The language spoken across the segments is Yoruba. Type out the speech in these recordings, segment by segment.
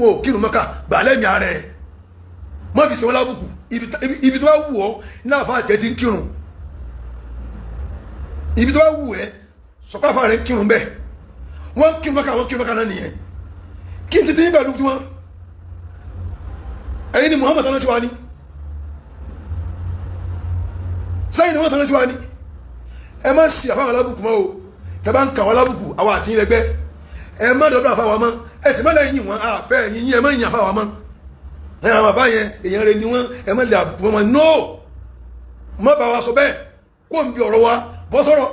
Wọn ò kírun Mọ́kà gbà lẹ́mìí ara ẹ̀, má fi ṣe wọn lábùkù. Ibi tó bá wù ọ́ ní àfa àjẹ ti ń kírun, ibi tó bá wù ẹ́ sọ̀kọ́ àfa rẹ̀ ń kírun bẹ́ẹ̀. Wọ́n kírun Mọ́kà, wọ́n kírun Mọ́kà náà nìyẹn. Kí n ti ti pẹ̀lú tiwọn? Ẹ̀yin ni Muhammad tán sí wa ní sẹ́yìn ni wọ́n tán sí wa ní. Ẹ má sì àfáwọn alábùkù mọ́ o. Tẹ́ bá ń kà wọ́n alábùkù, àwọn àti yín lẹ́gbẹ́. Ẹ má dọ́dọ̀ àfáwọn mọ́, ẹ sì má lẹ́yìn wọn àfẹ́ ẹ̀yìn yín. Ẹ má yìn àfáwọn mọ́. Ẹ àwọn bàbá yẹn, èèyàn rẹ ni wọ́n. Ẹ má lè àbùkù mọ́ wọn. No, má bá wa sọ bẹ́ẹ̀. Kó n bí ọ̀rọ̀ wa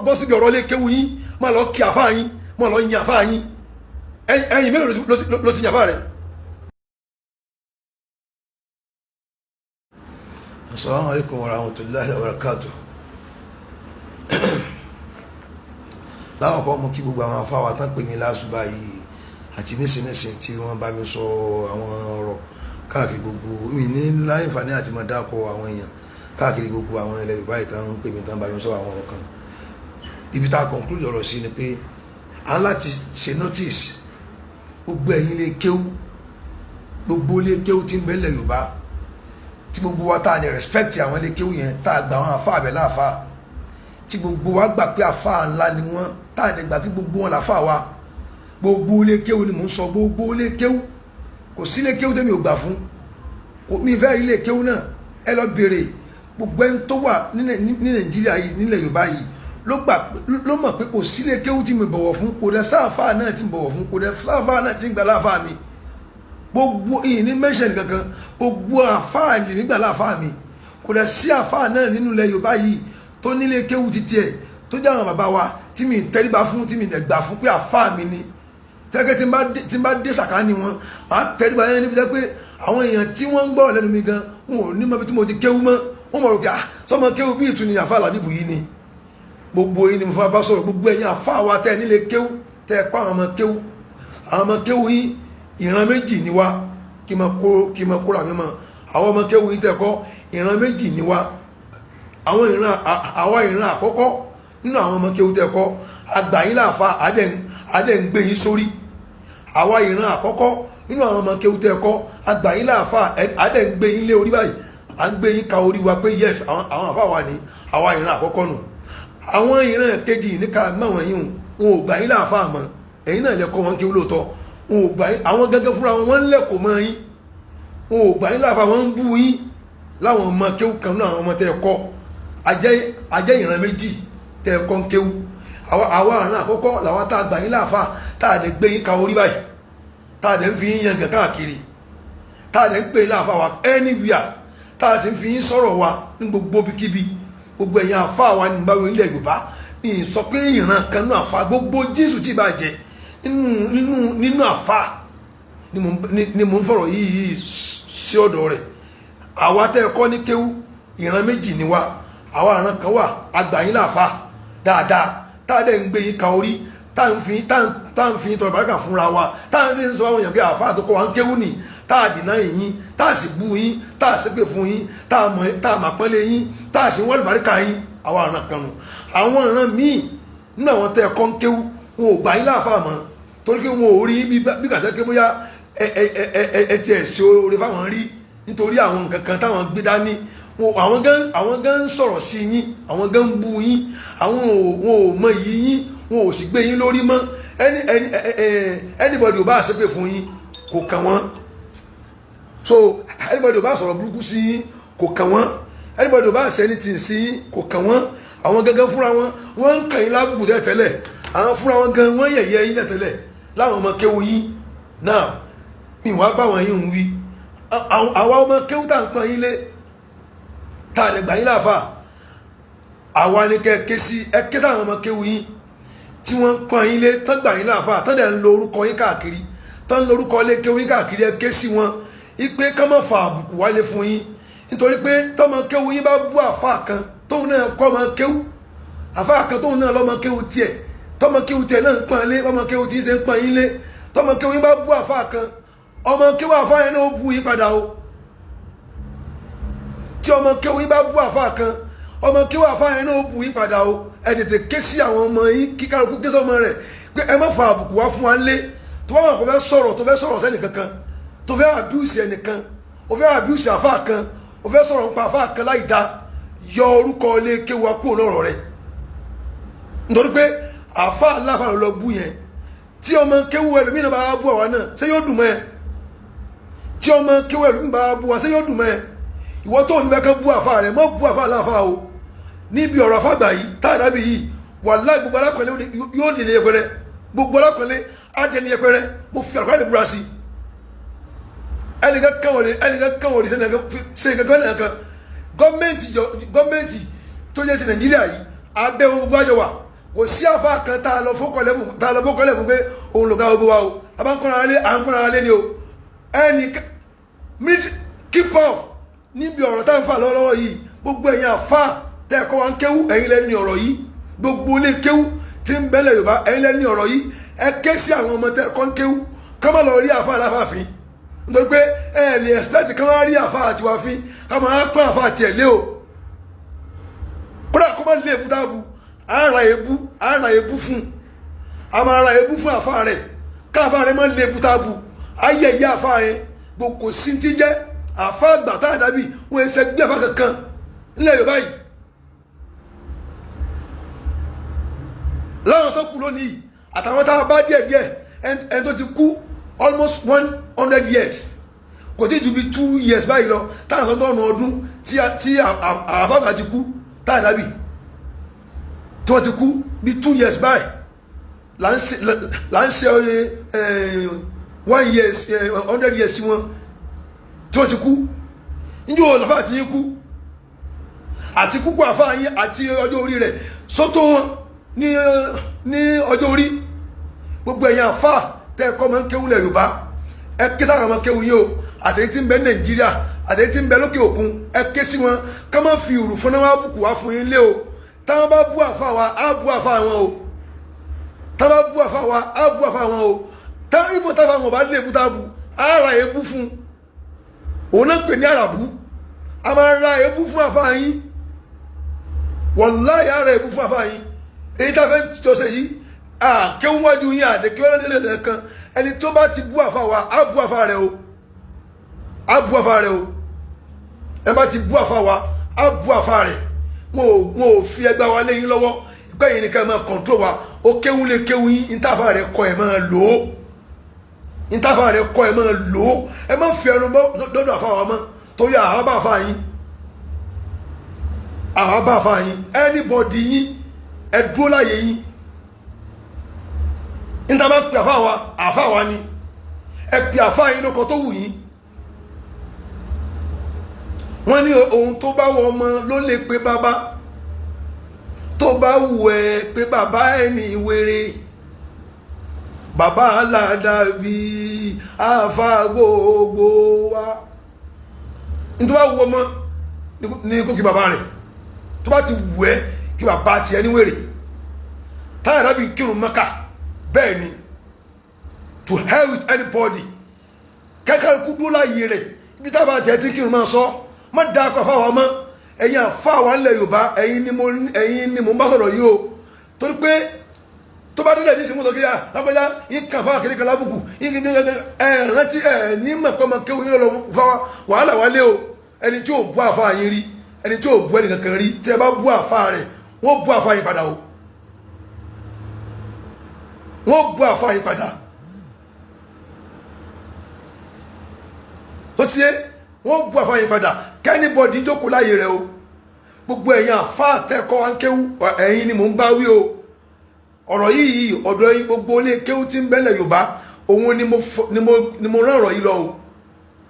bọ́ síbi ọ̀rọ̀ lé kéwu yín. Má lọ kí àfáà yín, má lọ yin àfáà yín. Ẹ̀yin mélòó ló ti yìn àfáà rẹ̀? Assalamu alaikum warahmatullahi wabarakatuh. Láwọn kan mú kí gbogbo àwọn afáwa tán pè mí lásùbà yìí àti nísinsìnyí tí wọ́n bá mi sọ àwọn ọ̀rọ̀ káàkiri gbogbo mi ní láìfàní àti máa dákọ̀ àwọn èèyàn káàkiri gbogbo àwọn ilẹ̀ Yorùbá yìí tán pè mí, tán bá mi sọ àwọn ọ̀rọ̀ kan. Ibi tá a conclude ọ̀rọ̀ sí ni pé a ń láti ṣe notice gbogbo ẹ̀yin lè kéwú, gbogbo lè kéwú tí ń bẹ nílẹ̀ Yorùbá, tí gbogbo wa tá a ní respect àwọn ilé kéwú yẹn, tá a gba àwọn àfa àbẹ̀ láàfa, tí gbogbo wa gbà pé àfa ńlá ni wọ́n, tá a dẹ̀ gbà pé gbogbo wọn làfa wa. Gbogbo ilé kéwú ni mò ń sọ, gbogbo ilé kéwú. Kò sí ilé kéwú tẹ́mi ò gbà fún mi fẹ́ rí ilé kéwú náà. Ẹ lọ béèrè gbogbo ẹni tó wà ní Nàìjíríà yìí, nílẹ̀ Yorùbá yìí, ló gbà, ló mọ̀ pé kò sí ilé kéwú tí mi bọ̀wọ̀ fún, kò dẹ̀ sáàfà náà tí mi bọ̀wọ̀ fún, kò dẹ̀ sáàfà náà tí ń gbà láàfà mi. Gbogbo ìyìn ní mẹ́sàn kankan, gbogbo àfáà lè nígbà láàfáà mi. Kò dẹ̀ sí àfáà náà nínú ilẹ̀ Yorùbá yìí tó nílé kéwú ti tiẹ̀ tó jẹ́ àwọn bàbá wa tí mi tẹríba fún, tí mi dẹ̀ gbà fún pé àfáà mi ni. Tẹ́gẹ́ tí n bá dé sàkáání wọn, màá tẹríba yẹn níbi jẹ́ pé àwọn èèyàn tí wọ́n ń gbọ́ lẹ́nu mi gan, wọn ò ní mọ ibi tí mo ti kéwú mọ́. Wọ́n mọ̀ rò pé, ah, sọmọ kéwú bí ìtúni àfáà làbíbù yìí ni. Gbogbo yìí ni mo fẹ́ bá sọ̀rọ̀. Gbogbo ẹ̀yin àfáà wa tẹ́ nílé kéwú, tẹ́ ẹ kọ́ àwọn ọmọ kéwú, àwọn ọmọ kéwú yín, ìran méjì ni wá. Kí ma kó, kí ma kóra mi mọ àwọn ọmọ kéwú yín tẹ́ kọ́, ìran méjì ni wá. Àwọn ìran, àwa ìran àkọ́kọ́ nínú àwọn ọmọ kéwú tẹ́ kọ́, àgbà yín láàfa, adẹ́ ń gbé yín sórí. Àwa ìran àkọ́kọ́ nínú àwọn ọmọ kéwú tẹ́ kọ́, àgbà yín láàfa, adẹ́ ń gbé yín lé orí báyìí, à ń gbé yín ka orí wa pé yes, àwọn àfa wa ní. Àwa ìran àkọ́kọ́ nù. Àwọn ìran kejì ní ká mọ̀ yín, wọn ò gbà yín láàfa mọ́. Ẹ̀yin náà lẹ́kọ́ wọn kéwú lóòótọ́, wọn ò gbà yín. Àwọn gẹ́gẹ́ fúnra wọn, wọ́n ń lẹ̀kọ́ mọ́ yín. Wọn ò gbà yín láàfa, wọn ń bú yín láwọn ọmọ kéwú kan náà. Àwọn ọmọ tẹ́ ẹ kọ́ ajẹ́ ìran méjì tẹ́ ẹ kọ́ ń kéwú. Àwa àrùn àkọ́kọ́ làwọn tá a gbà yín láàfa, tá a lè gbé yín ka orí báyìí, tá a lè fi yín yangàn káàkiri, tá a lè ń pè láàfa wa anywhere, tá a sì ń fi yín sọ̀rọ̀ wa ní gbogbo bíkíbi. Gbogbo ẹ̀yin àfa wa ní báwo ilẹ̀ Yorùbá ní sọ pé ìran kan náà àfa gbogbo Jésù tí ì bá jẹ nínú àfa ni mo ń fọ̀rọ̀ yìí sí ọ̀dọ̀ rẹ̀. Àwa tẹ́ ẹ kọ́ ní kéwú, ìran méjì ni wa. Àwa ìran kan wà, àgbà yín láàfa dáadáa, tá a dẹ̀ ń gbé yín ka orí, tá à ń fi tọrọ bàrákà fúnra wa, tá à ń sọ àwọn èèyàn pé àfa àtọkọ wa ń kéwú ni, tá a dìnnà yín, tá a sì bú yín, tá a ṣépè fún yín, tá a mọ̀, tá a mà pọ́nlé yín, tá a sì wọ́n lùbáríkà yín. Àwa ìran kan nù. Àwọn ìran míì nínú àwọn tẹ́ ẹ kọ́ ń kéwú, wọn ò gbà yín láàfa mọ́, torí pé wọn ò rí bí kàtẹ́ pé bóyá ẹ ẹ ẹ ẹ ẹ tiẹ̀ ṣe oore fáwọn rí, nítorí àwọn nǹkan kan táwọn gbé dání. Àwọn gan ń sọ̀rọ̀ sí yín, àwọn gan ń bú yín. Àwọn ò wọn ò mọ iyì yín, wọn ò sì gbé yín lórí mọ́. Ẹni ẹni ẹ anybody ò bá ṣépè fún yín, kò kàn wọ́n. So anybody ò bá sọ̀rọ̀ burúkú sí yín, kò kàn wọ́n. Anybody ò bá ṣe anything sí yín, kò kàn wọ́n. Àwọn gangan fúnra wọn, wọ́n ń kàn yín lábùkù tẹ́tẹ́lẹ̀. Àwọn fúnra wọn gan, wọ́n yẹ̀yẹ́ yín tẹ́tẹ́lẹ̀ láwọn ọmọ kéwu yín náà. Mi wàá bá wọn yín ń wí. Àwa ọmọ kéwu tá à ń pọn yín lé, tá a lè gbà yín láàfà, àwa ni kẹ́ ké sí. Ẹ ké sáwọn ọmọ kéwu yín tí wọ́n ń pọn yín lé, tán gbà yín láàfà, tán dẹ̀ ń lo orúkọ yín káàkiri, tán ń lo orúkọ lé kéwu yín káàkiri. Ẹ ké sí wọn ipe ká má fa àbùkù wálé fún yín, nítorí pé tọmọ kéwu yín bá bú àfà kan tóun náà kọ́ ọmọ kéwu, àfà kan tóun náà lọ́mọ kéwu tiẹ̀, tọmọ kéwu tiẹ̀ náà ń pọn lé, ọmọ kéwu tí ń ṣe ń pọn yín lé, tọmọ kéwu yín bá bú àfà kan, ọmọ kéwu àfà yẹn náà ó bú yín padà o. Tí ọmọ kéwu yín bá bú àfà kan, ọmọ kéwu àfà yẹn náà ó bú yín padà o. Ẹ tètè ké sí àwọn ọmọ yín, kí kálukú ké sọmọ rẹ̀ pé ẹ má fa àbùkù wá fún wa lé. Tó bá wọn kò fẹ́ sọ̀rọ̀, tó fẹ́ sọ̀rọ̀ sẹ́nì kankan, Tó fẹ́ abuse ẹnìkan, o fẹ́ abuse àfa kan, o fẹ́ sọ̀rọ̀ nípa àfa kan láì dá, yọ orúkọ ilé kéwu wa kúrò lọ́rọ̀ rẹ̀, nítorí pé àfa aláfa ló lọ bú yẹn. Tí ọmọ kéwu ẹlòmíràn bá bú àwa náà, ṣé yóò dùn mọ́ ẹ? Tí ọmọ kéwu ẹlòmíràn bá bú wa, ṣé yóò dùn mọ́ ẹ? Ìwọ tó ní fẹ́ kán bú àfa rẹ̀, mọ́ bú àfa aláfa o. Níbi ọ̀rọ̀ àfàgbà yìí táàdábì yìí, wàláhì, gbogbo alákọ̀ọ́lẹ̀ yóò dì ní yẹpẹrẹ. Gbogbo alákọ̀ọ́lẹ̀ á dì ní yẹpẹrẹ. Mo fi àlùkò àlè búra sí. Ẹnìkan kan wọlé ṣe nǹkan kan. Gọ́ọ̀mẹ̀ntì tó jẹ́ ti Nàìjíríà yìí, abẹ́ wọn gbogbo àjọ wà. Kò sí àfa kan tá a lọ fọkọlẹ̀ tá a lọ fọkọlẹ̀ fún pé òun lò ká gbogbo wa o. A bá ń kọ́ra lé, à ń kọ́ra lé ni o. Ẹnì mid keep off níbi ọ̀rọ̀ tá à ń fà lọ́wọ́lọ́wọ́ yìí. Gbogbo ẹ̀yin àfa tẹ́ ẹ̀kọ́ wa ń kéwú, ẹ̀yin lẹ́ni ọ̀rọ̀ yìí. Gbogbo ilé kéwú tí ń bẹ́lẹ̀ Yorùbá, ẹ̀yin lẹ́ni ọ̀rọ̀ yìí. Ẹ ké sí àwọn ọmọ tẹ́ ẹ̀kọ́ ń kéwú, ká má lọ rí àfa aláfààfin, nítorí pé ẹ lè expect ká má rí àfa àti wá fín, ká máa pọ́n àfa àti ẹ̀ lé o. Kódà kó má lé èbú táàbù, à ń ra èbú, à ń ra èbú fún, a máa ra èbú fún àfa rẹ̀, káàfà rẹ̀ má lé èbú táàbù ayé ìyá àfa rẹ̀. Kò sí ti jẹ́ àfa àgbà tá àdábì wọn ẹsẹ̀ gbé àfa kankan nílẹ̀ Yorùbá yìí. Láwọn tó kú lónìí àtàwọn tá a bá díẹ̀ díẹ̀, ẹni tó ti kú almost 100 years, kò tí ju bí 2 years báyìí lọ, táwọn sọgọ́rùn ọdún tí àfàgbà ti kú, táwọn dábì tí wọ́n ti kú bí 2 years báyìí, là ń ṣe 1 years 100 years sí wọn tí wọ́n ti kú. Níjó làfà àti yín kú àti kúkú àfà yín àti ọjọ́ orí rẹ̀ sọ́tò wọn ní ọjọ́ orí. Gbogbo ẹ̀yin àfà tẹ́ ẹ̀kọ́ máa ń kéwú lẹ̀ Yorùbá, ẹ ké sára máa kéwú yín o. Àtẹ̀yí tí ń bẹ Nàìjíríà, àtẹ̀yí tí ń bẹ lókè òkun, ẹ ké sí wọn ká má fi ìrù fún náà bùkù wá fún yín lé o. Táwọn bá bú àfà wa, á bú àfà wọn o. Táwọn bá bú àfà wa, á bú àfà wọn o. Táwọn ìbò táwọn àwọn bá lè bú tábù, á ra èébú fún òun náà pè ní àràbù. A máa ra èébú fún àfà yín. Wàláhì, á ra èébú fún àfà yín. Èyí tá a fẹ́ jọ ṣe yìí, àkéwájú yín àdékéwájú kan, ẹni tó bá ti bú àfà wa, á bú àfà rẹ o, á bú àfà rẹ o. Ẹ bá ti bú àfà wa, á bú àfà rẹ. Wọn ò fi ẹgbẹ́ wa léyìn lọ́wọ́ ìpẹ́ yìí nìkan máa control wa. Ó kéwú lé kéwú yín, ìtàfà rẹ kọ, ẹ máa lò ó. Ìtàfà rẹ kọ, ẹ máa lò ó. Ẹ má fi ẹnu dọ́dọ̀ àfà wa mọ́, torí àwa bá àfà yín, àwa bá àfà yín. Anybody yín, ẹ dúró láàyè yín. Níta bá pè àfà wa, àfà wa ni. Ẹ pè àfà yín lóko tó wù yín. Wọ́n ní ohun tó bá wọ ọmọ ló lè pe bàbá. Tó bá wù ẹ́, pé bàbá ẹ ní wèrè, bàbá aládàbí àfà gbogbo wa. Nítorí bá wù ọmọ ní kó kí bàbá rẹ̀. Tó bá ti wù ẹ́, kí bàbá tiẹ̀ ní wèrè. Táyà dábì kírun Mẹ́kà bẹ́ẹ̀ ni. To hell with anybody. Kẹ́kẹ́ kú dúró láàyè rẹ̀. Ibi tábà tẹ̀ tí kírun máa sọ, má da akọ fáwọn ọmọ. Ẹ̀yin àfáwọn ilẹ̀ Yorùbá, ẹ̀yin ni mo bá sọ̀rọ̀ yìí o, torí pé tó bá délẹ̀ ní ìsinmi tó kíyà lápẹ́já yín kàn fáwọn kékeré lábùkù yín kékeré. Ẹ̀ rántí ẹ̀ ní mọ̀ pé ọmọ kéwìn yín lọ fáwọn wàhálà wálé o. Ẹni tí ò bú àfa yín rí, ẹni tí ò bú ẹnì kankan rí, tí ẹ bá bú àfa rẹ̀, wọ́n bú àfa yín padà o. Wọ́n bú àfa yín padà. Tó tiẹ́, wọ́n bú àfa yín padà. Kí anybody jókòó láàyè rẹ o. Gbogbo ẹ̀yin àfa àtẹ́kọ́ wa ń kéwú, ẹ̀yin ni mò ń bá wí o. Ọ̀rọ̀ yìí, ọ̀dọ̀ yín, gbogbo ilé kéwú tí ń bẹ́lẹ̀ Yorùbá, òun ni mo rán ọ̀rọ̀ yìí lọ o.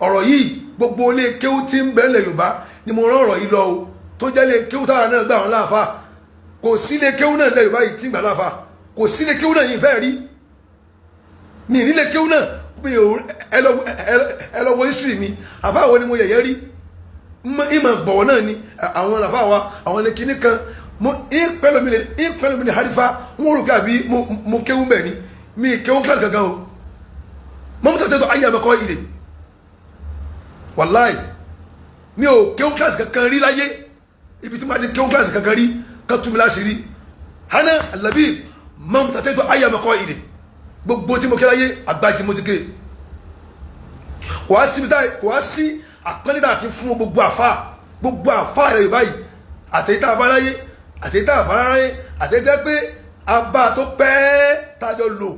Ọ̀rọ̀ yìí, gbogbo ilé kéwú tí ń bẹ́lẹ̀ Yorùbá ni mo rán ọ̀rọ̀ yìí lọ o, tó jẹ́ ilé kéwú táwa náà gbà wọn láàfà. Kò sí ilé kéwú náà lẹ́ Yorùbá yìí tí ń gbà láàfà. Kò sí ilé kéwú náà yìí fẹ́ rí mi nílé kéwú náà. Mi ò ẹ lọ wo history mi. Àfáà wo ni mo yẹ̀yẹ́ rí? Ìmọ̀ gbọ̀wọ̀ náà ni àwọn àfáà wa, àwọn ní kinní kan. Mo ìpẹ́lú mi ní harifa. Wọ́n rò pé àbí mo kéwú bẹ́ẹ̀ ni. Mi kéwú kíláàsì kankan o. Mo mú tètè tó ayé àmọ́kọ́ ilé. Wàláì, mi ò kéwú kíláàsì kankan rí láyé. Ibi tí mo ti kéwú kíláàsì kankan rí kan tú mi láṣìírí. Hana alabi mọ́ tètè tó ayé àmọ́kọ́ ilé. Gbogbo tí mo ké láyé, àgbájí mo ti ké. Kò wá síbi táyì, kò wá sí àpẹẹrẹ tá a kì í fún gbogbo àfa, gbogbo àfa rẹ Yorùbá yìí, àtẹ̀yí tá a bá láyé, àtẹ̀yí tá a bá láyé, àtẹ̀yí tẹ́ pé abá tó pẹ́ tájọ lò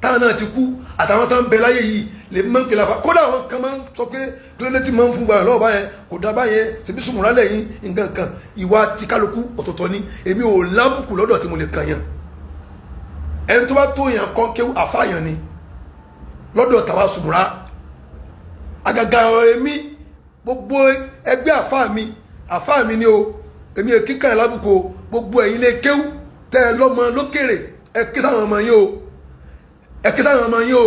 táwọn náà ti kú, àtàwọn tó ń bẹ láyé yìí lè mọ́ ń pè láfa. Kódà àwọn kan máa ń sọ pé kílódé tí máa ń fún gbàrà lọ́wọ́ báyẹn, kò dá báyẹn, ṣèbí sùnmùrà lẹ́yìn nǹkan kan. Ìwà tí kálukú ọ̀tọ̀ọ̀tọ̀ ni. Èmi ò lábùkù lọ́dọ̀ tí mo lè kàn yàn. Ẹni tó bá tó yàn kọ́ kéwú, àfáàyàn ni lọ́dọ̀ tàwa sùnmùrà. Àgàgà èmi, gbogbo ẹgbẹ́ àfáà mi, àfáà mi ni o. Èmi ò kíkàn lábùkù o. Gbogbo ẹ̀yin lè kéwú tẹ́ ẹ lọ́mọ lókèrè, ẹ ké sáwọn ọmọ yín o, ẹ ké sáwọn ọmọ yín o,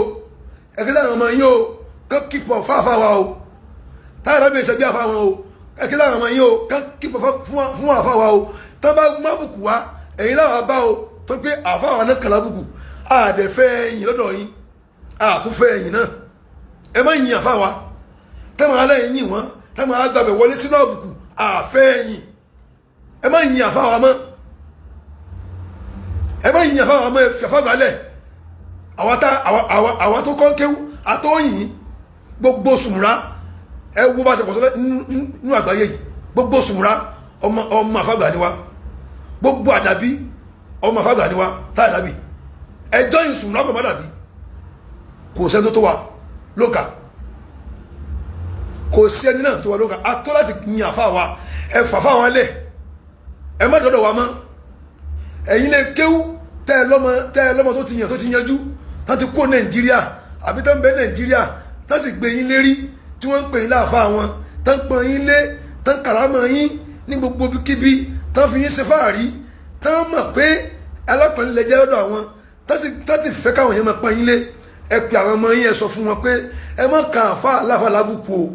ẹ ké sáwọn ọmọ yín o, kó kíkọ̀ fáfá wa o. Táyà lábẹ́ ìṣẹ́bí àfa wọn o. Ẹ ké sáwọn ọmọ yín o, kó kíkọ̀ fún àfa wa o. Tán bá mábùkù wa, ẹ̀yin láwa bá o, tó pé àfa wa náà kàn lábùkù. Àdẹ̀fẹ́ ẹ̀yìn lọ́dọ̀ yín, àtúnfẹ́ ẹ̀yìn náà. Ẹ má yin àfa wa tẹ́wọ̀n alẹ́ yìn wọ́n, tẹ́wọ̀n agbábẹ̀ wọlé sínú àbùkù. Àfẹ́ ẹ̀yìn, ẹ má yin àfa wa mọ́, ẹ má yin àfa wa mọ́. Ẹ fi àfa gbálẹ̀. Àwa tó kọ́ kéwú àtọ́yìn, gbogbo sùmùrà, ẹ wo bá ti pọ̀ sọ́lẹ̀ nínú àgbáyé yìí, gbogbo sùmùrà, ọmọ ọmọ àfàgbà ni wa. Gbogbo àdàbí, ọmọ àfàgbà ni wa. Tá àdàbí ẹjọ́ yìí, sùmùrà pọ̀ mọ́ àdàbí, kò sẹ́ni tó tó wa lóka, kò sí ẹni náà tó wa lóka. Atọ́ láti yin àfa wa. Ẹ fàfà wa lẹ̀, ẹ má dọ́dọ̀ wa mọ́. Ẹ̀yin lè kéwú tẹ́ ẹ lọ́mọ, tẹ́ ẹ lọ́mọ tó ti yàn, tó ti yanjú, tó ti kó Nàìjíríà àbí tó ń bẹ Nàìjíríà, tó sì gbé yín lérí, tí wọ́n ń pè yín láàfáà wọn, tó ń pọn yín lé, tó ń kàrámọ̀ yín ní gbogbo kíbi, tó ń fi yín ṣe fáàrí, tó ń mọ̀ pé alápọ̀nlé lẹ jẹ́ lọ́dọ̀ àwọn, tó sì fẹ́ káwọn yẹn máa pọn yín lé. Ẹ pè àwọn ọmọ yín, ẹ sọ fún wọn pé ẹ má kàn àfáà láfa lábùkù o.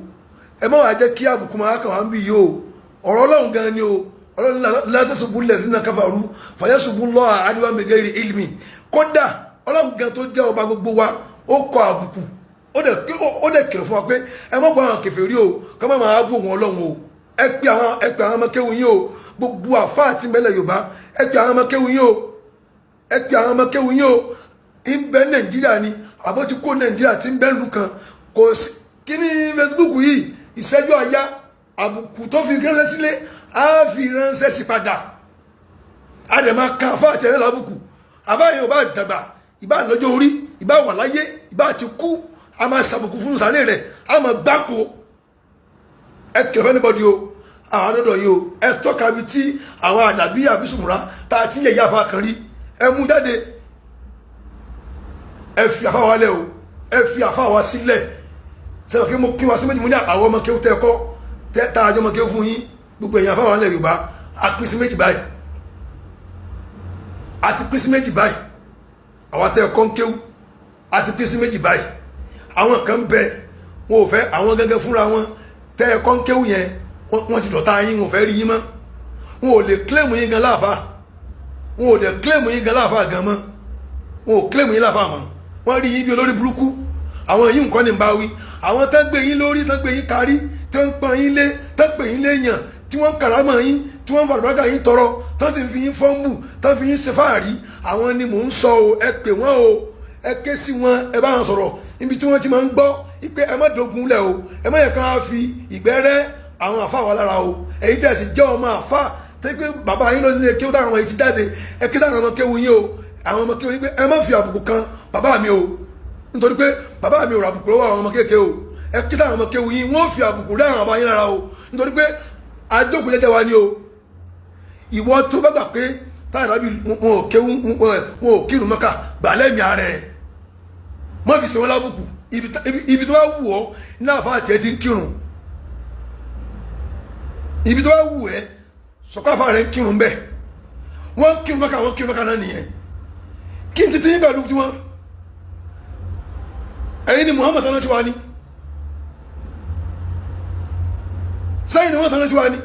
Ẹ má wàá jẹ́ kí àbùkù máa kàn wá ń bì yìí o. Ọ̀rọ̀ Ọlọ́run gan ni o. Ọlọ́run, لا تسبوا الذين كفروا فيسبوا الله عدوا بغير علم. Kódà Ọlọ́run gan tó jẹ́ ọba gbogbo wa, ó kọ àbùkù, ó dẹ̀ kìlọ̀ fún wa pé ẹ má bọ́ àwọn kèfèrí o, ká má máa bú wọn Ọlọ́run o. Ẹ pè àwọn ọmọ kéwù yín o. Gbogbo àfáà tí mẹ́lẹ̀ Yorùbá, ẹ pè àwọn ọmọ kéwù yín o, ẹ pè àwọn ọmọ kéwù yín o. Ń bẹ Nàìjíríà ni àbọ̀ ti kó Nàìjíríà tí ń bẹ lù kan, kò sí kí ní Facebook yìí, ìṣẹ́jú àyá, àbùkù tó fi ránṣẹ́ sílé, á fi ránṣẹ́ sí padà. Á dẹ̀ máa kan àfáà tẹ̀lé lábùkù. Àfáà yẹn ò bá dàgbà, ìbá lọ́jọ́ orí, ìbá wà láyé, ìbá ti kú, a máa ṣàbùkù fún sàlẹ̀ rẹ̀, a máa gbáko. Ẹ kìlọ̀ fún anybody o. Àwọn àdọ́dọ̀ yìí o, ẹ tọ́ka bi tí àwọn àdàbí àbísùmùrà tá a ti yẹ ìyá àfa kan rí, ẹ mú jáde. Ẹ fi àfa wa lẹ̀ o, ẹ fi àfa wa sílẹ̀. Sẹ́wọ̀n kí mo kí wa sí méjì? Mo ní àwọn ọmọ kéwú tẹ́ kọ́, tá a jọ ọmọ kéwú fún yín. Gbogbo èèyàn àfa wa lẹ̀ Yorùbá, a pín sí méjì báyìí, a ti pín sí méjì báyìí. Àwọn tẹ́ kọ́ ń kéwú, a ti pín sí méjì báyìí. Àwọn kan bẹ, wọn ò fẹ́ àwọn gẹ́gẹ́ fúnra wọn tẹ́ ẹ kọ́ ń kéwú yẹn, wọ́n ti dọ̀tá yín, wọn ò fẹ́ rí yín mọ́. Wọn ò lè claim yín gan láàfà, wọn ò dẹ̀ claim yín gan láàfà gan mọ́. Wọn ò claim yín láàfà mọ́, wọ́n rí yín bí olórí burúkú. Àwọn yìí nǹkan ní bá wí. Àwọn tán gbé yín lórí, tán gbé yín kárí, tán ń pọn yín lé, tán pè yín léèyàn, tí wọ́n ń kàrámọ̀ yín, tí wọ́n ń fàlùbákà yín tọrọ, tán sì ń fi yín fọ́nbù, tán fi yín ṣe fáàrí, àwọn ni mò ń sọ o. Ẹ pè wọ́n o, ẹ ké sí wọn, ẹ bá wọn sọ̀rọ̀ níbi tí wọ́n ti máa ń gbọ́ ipe ẹ má dogun lẹ̀ o. Ẹ má yẹ ká fi ìgbẹ́ rẹ́ àwọn àfa wa lára o. Èyí tẹ̀ sí jẹ́ ọmọ àfa tẹ́ pé bàbá yín ló ní kéwú táwọn ọmọ yìí ti jáde, ẹ ké sáwọn ọmọ kéwú yín o, àwọn ọmọ kéwú yín, pé ẹ má fi àbùkù kan bàbá mi o, nítorí pé bàbá mi ò rà àbùkù lọ́wọ́ àwọn ọmọ kéèké o. Ẹ ké sáwọn ọmọ kéwú yín, wọ́n fi àbùkù rẹ́ àwọn bàbá yín lára o, nítorí pé àjókòó jẹ́jẹ́ wa ni o. Ìwọ tó bá gbà pé táyà rábì wọn ò kéwú, wọn ò kírun Mọ́kà, gbà lẹ́mìí ara ẹ̀, má fi ṣe wọn lábùkù. Ibi tó bá wù ọ́ ní àfa àti ẹ ti ń kírun, ibi tó bá wù ẹ́, sọ̀kọ́ rẹ̀ ń kírun bẹ́ẹ̀. Wọ́n ń kírun Mọ́kà, wọ́n kírun Mọ́kà náà nìyẹn. Kí n títí pẹ̀lú tiwọn? Ẹ̀yin ni Muhammad tán sí wa ní sẹ́yìn ni wọ́n tán sí wa ní.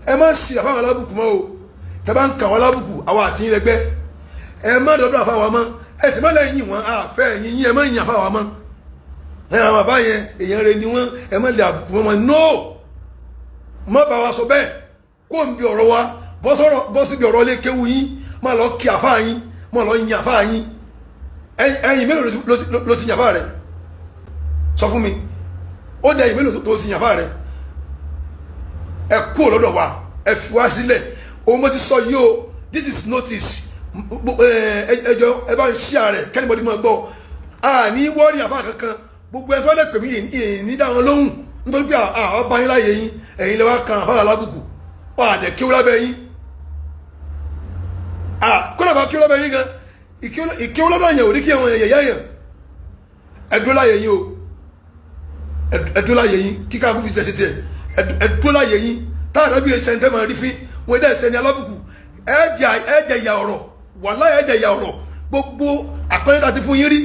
Ẹ má sì àfáwọn alábùkù mọ́ o. Tẹ́ bá ń kà wọ́n lábùkù, àwa àti yín lẹ́gbẹ́. Ẹ má dọ́dọ̀ àfáwọn mọ́, ẹ sì má lẹ́yìn wọn àfẹ́ ẹ̀yìn yín. Ẹ má yìn àfáwọn mọ́. Ẹ àwọn bàbá yẹn, èèyàn rẹ ni wọ́n, ẹ má lè àbùkù mọ́ wọn. No, má bá wa sọ bẹ́ẹ̀. Kó n bí ọ̀rọ̀ wa bọ́ síbi ọ̀rọ̀ lé kéwu yín, má lọ kí àfáà yín, má lọ yin àfáà yín. Ẹ̀yin mélòó ló ti yìn àfáà rẹ̀? Sọ fún mi, ó dẹ ìmélòó tó ti yàn fáà rẹ? Ẹ kú lọ́dọ̀ wa, ẹ fi wá sílẹ̀. Òun mo ti sọ yìí o. This is notice. Ẹ jọ, ẹ bá ń ṣí ààrẹ kí anybody máa gbọ́. Àní wọ́ọ̀rì àfa kankan. Gbogbo ẹ tó lè pè mí ní dáhùn lóhùn, nítorí pé àwọn bá yín láàyè yín, ẹ̀yin lè wá kan àfa alábùkù wọ́n àdẹ̀ kí ó lábẹ́ yín. Kó bá kí ó lábẹ́ yín gan, ìkéwó lọ́dọ̀ yẹn ò ní kí àwọn èèyàn yẹ̀yẹ́ yẹn. Ẹ dúró láàyè yín o, ẹ dúró láàyè yín. Kíkà kó fi ṣẹṣẹ tiẹ̀, ẹ dúró láàyè yín. Táwọn àbí ẹsẹ̀ ń tẹ́ máa rí fín wọn ẹ̀dá ẹsẹ̀ ní alábùkù. Ẹ jẹ ìyà ọ̀rọ̀, wàláhì, ẹ jẹ ìyà ọ̀rọ̀. Gbogbo àpẹẹrẹ tá a ti fún yín rí,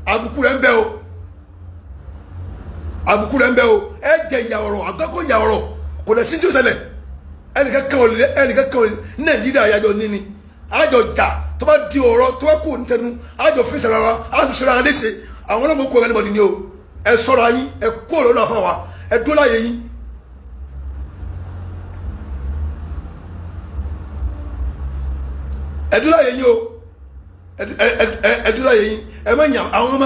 àbùkù rẹ̀ ń bẹ o, àbùkù rẹ̀ ń bẹ o. Ẹ jẹ ìyà ọ̀rọ̀, àgbákò ìyà ọ̀rọ̀. Kò lẹ̀ sí tí ó ṣẹlẹ̀. Ẹnìkan kan ò lè, ẹnìkan kan ò lè. Ní Nàìjíríà, àyájọ níní àjọ jà. Tó bá di ọ̀rọ̀ tó bá kú nítẹnu, àjọ fèsì ara wa, àjọ ṣe ara léṣe. Àwọn ọlọ́mọ kú ọ̀gá níbọ̀dì ni o. Ẹ sọ̀rọ̀ ayín, ẹ kú ọ̀rọ̀ náà fún wa, ẹ dúró láyé yín. Ẹ dúró láyé yín o, ẹ dúró láyé yín. Ẹ má yàn àwọn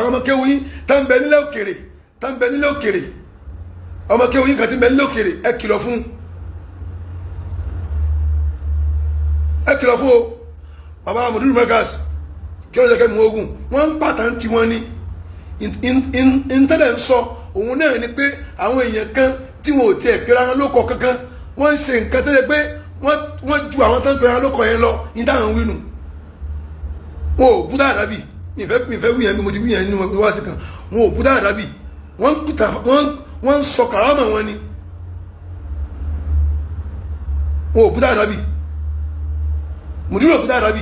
ọmọ kéwú yín tá ń bẹ nílẹ̀ òkèrè, tá ń bẹ nílẹ̀ òkèrè. Ọmọ kéwú yín kan tí ń bẹ nílẹ̀ òkèrè, ẹ kìlọ̀ fún, ẹ kìlọ̀ fún o. Bàbá Mudiru Markaz, kí ló jẹ́ kẹ́ mú ogun wọ́n ń pàtàkì tí wọ́n ní ntẹ́lẹ̀ ń sọ òun náà ni pé àwọn èèyàn kan tí wọn ò tiẹ̀ pera wọn lóko kankan, wọ́n ń ṣe nǹkan tẹ́lẹ̀ pé wọ́n ju àwọn tó ń pera wọn lóko yẹn lọ ní táwọn wí nù. Wọn ò bú dáadáa bì. Mi fẹ́ wí yẹn bí mo ti wí yẹn nínú wáṣí kan. Wọn ò bú dáadáa bì. Wọ́n ń pìtà, wọ́n ń sọ kàrámà wọn ni. Wọn ò bú dáadáa bì. Mùdírò bú dáadáa bì,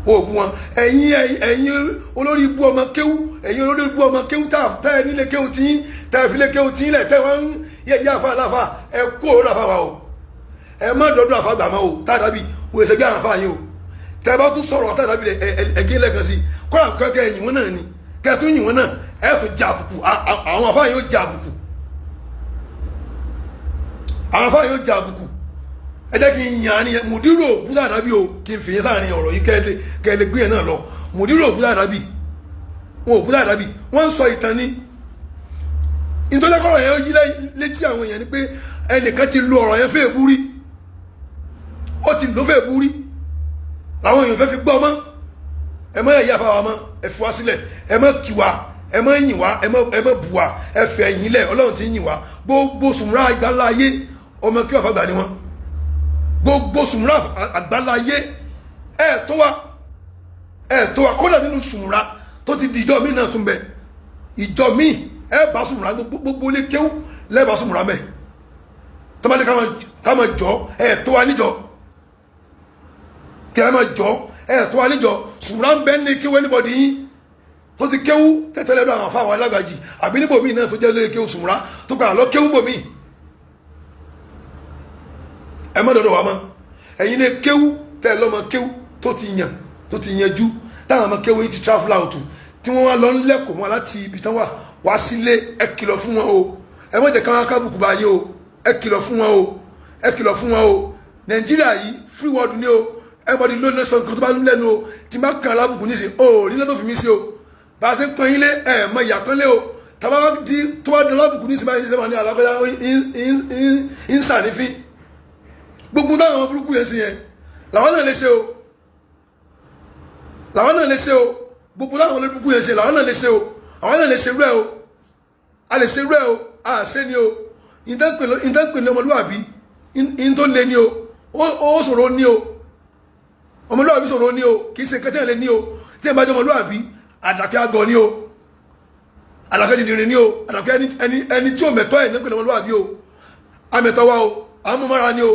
wọn ò bú wọn. Ẹ̀yin olórí ibú ọmọ kéwú, ẹ̀yin olórí ibú ọmọ kéwú tá ẹ nílé kéwú tí yín, tá ẹ fi lé kéwú tí yín lẹ̀, tẹ́ wọ́n ń yẹ yá àfa aláfa. Ẹ kó òun àfa wa o. Ẹ má dọ́dọ̀ àfa gbàmọ́ o. Tá a dàbí wọ́n ẹsẹ̀ gbé àwọn àfa yín o. Tẹ́ bá tún sọ̀rọ̀ tá a dàbí ẹgé lẹ́ẹ̀kan sí kọ́ra kẹ́kẹ́ ẹ̀yìn wọn náà ni kẹ́ tún yìn wọn náà, ẹ tún jẹ àbùkù. Àwọn àfa yín ó jẹ àbùkù, àwọn àfa yín ó jẹ àbùkù. Ẹ jẹ́ kí n yàn án ní mùdírò búdà nàbí o, kí n fi yín sáàrin ọ̀rọ̀ yìí kẹ́lẹ́ gbé yẹn náà lọ. Mùdírò búdà nàbí, wọn ò búdà nàbí. Wọ́n ń sọ ìtàn ní nítorí ọ̀rọ̀ yẹn ó yí létí àwọn èèyàn ni pé ẹnìkan ti lo ọ̀rọ̀ yẹn fẹ́ búrí, ó ti lò fẹ́ búrí, làwọn èèyàn fẹ́ fi gbọ́ mọ́. Ẹ má yà fáwa mọ́, ẹ fi wá sílẹ̀. Ẹ má kí wa, ẹ má yìn wá, ẹ má bù wá. Ẹ fẹ́ yìn lẹ̀, Ọlọ́run ti yìn wá. Gbogbo sùnmùrà àgbáńlá ayé, ọmọ kí wàá fagbà ni wọn. Gbogbo sùnmùrà àgbáńlá ayé, ẹ tó wa, ẹ tó wa. Kódà nínú sùnmùrà tó ti di ìjọ mi náà tún bẹ, ìjọ mi ẹ bá sùnmùrà, gbogbo ilé kéwú lẹ́ẹ̀bá sùnmùrà mẹ́ tọ́mọdé ká máa jọ. Ẹ tó wa níjọ kí ẹ máa jọ, ẹ tó wa níjọ. Sùnmùrà ń bẹ ní kéwú anybody yín tó ti kéwú tẹ́tẹ́lẹ́ lọ àwọn afáwọn alágbàjì àbí níbòmí náà tó jẹ́ lé kéwú sùnmùrà tó gbà lọ kéwú bòmí. Ẹ má dọ̀dọ̀ wa mọ́. Ẹ̀yin lè kéwú tẹ́ ẹ lọ́mọ kéwú tó ti yàn, tó ti yanjú, táwọn ọmọ kéwú yìí ti travel out, tí wọ́n wá lọ ń lẹ́kọ̀ọ́ wọn láti ibi tán wà wá sílé, ẹ kìlọ̀ fún wọn o. Ẹ má jẹ́ káwọn kábùkù bá yé o. Ẹ kìlọ̀ fún wọn o, ẹ kìlọ̀ fún wọn o. Nàìjíríà yìí, free world ni o. Everybody ló lè sọ nǹkan tó bá ń lẹ́nu o. Tí n bá kàn lábùkù nísìn o, nílẹ̀ tó fi mí sí o. Bá a ṣe ń pọn yín lé, ẹ mọ ìyá kan lé o. Tàbá di tó bá di lábùkù nísìn báyìí nísìn ní alágbájá ń sànífín. Gbogbo táwọn ọmọ burúkú yẹn sí yẹn làwọn náà lè ṣe o, làwọn náà lè ṣe o. Gbogbo táwọn ọmọ burúkú yẹn ṣe làwọn náà lè ṣe o. Àwọn náà lè ṣe rẹ o, a lè ṣe rẹ o, a ṣe ni o. Ìtànpè ní ọmọlúwàbí in tó lé ní o, ó ṣòro ní o. Ọmọlúwàbí ṣòro ní o, kì í ṣe nǹkan tí ẹ̀ lé ní o. Tí ẹ̀ bá jẹ́ ọmọlúwàbí, àdàkẹ́ àgọ́ ní o, àdàkẹ́ dìndìnrín ní o, àdàkẹ́ ẹni tí ò mẹ̀tọ́ ẹ̀ ní pẹ̀lú ọmọlúwàbí o. Amẹ̀tọ́ wa o, amúmára ní o,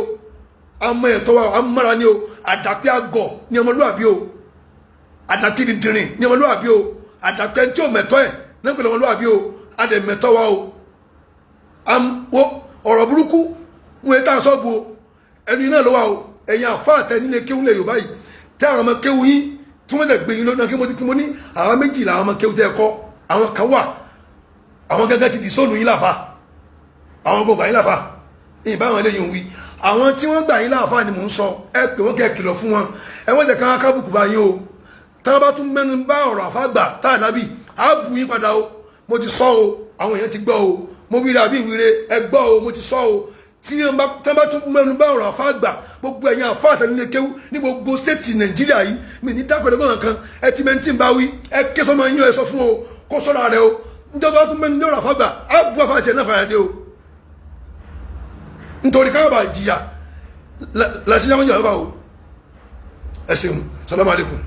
amọ̀ ẹ̀tọ́ wa o, amúmára ní o. Àdàkẹ́ àgọ́ ní ọmọlúwàbí o, àdàkẹ́ dìndìnrín ní ọmọlúwàbí o, àdàkẹ́ tí ò mẹ̀tọ́ ẹ̀ ní pẹ̀lú ọmọlúwàbí o. Adẹ̀mẹ̀tọ́ wa o. Ọ̀rọ̀ burúkú wọn yẹn tá a sọ́ọ̀bù o, ẹnu iná ló wà o. Ẹ̀yin àfa àtẹ nílé kéwú lẹ̀ Yorùbá yìí, tẹ́ àwọn ọmọ kéwú yín tí wọ́n lè gbé yín lónà kí mo ti kí mo ní àwọn méjìlá àwọn ọmọ kéwú tẹ́ ẹ kọ́, àwọn kan wà, àwọn gẹ́gẹ́ ti di sóònù yín láfa, àwọn gbogbo yín láfa ìbá àwọn eléyìí ń wí. Àwọn tí wọ́n gbà yín láfa ni mò ń sọ. Ẹ pè wọ́n, kẹ́ kìlọ̀ fún wọn. Ẹ wọ́n jẹ́ ká kábùkù bá yín o. Tá a bá tún mẹ́nu bá ọ̀rọ̀ àfágbà tá a nábì á bù yín padà o. Mo ti sọ o, àwọn èèyàn ti gbọ́ o. Mo wíra àbí ìwíre, ẹ gbọ́ o. Mo ti sọ o, tí wọ́n bá tún mẹ́nu bá ọ̀rọ̀ àfa àgbà, gbogbo ẹ̀yin àfa àtẹnulẹ̀ kéwú ní gbogbo state Nàìjíríà yìí, mi ní dákọ̀dẹ́gbọ̀n kan. Ẹ ti mẹ́ntì ń bá wí, ẹ ké sọmọ yín, ẹ sọ fún o kó sọ́ra rẹ o. Níjọba tún mẹ́nu ọ̀rọ̀ àfa àgbà, á bu àfa àti ẹ̀ náà padà dé o, nítorí káwọn bá jìyà lásìyàwó yàrá o. Ẹ ṣeun, salamu alaykum.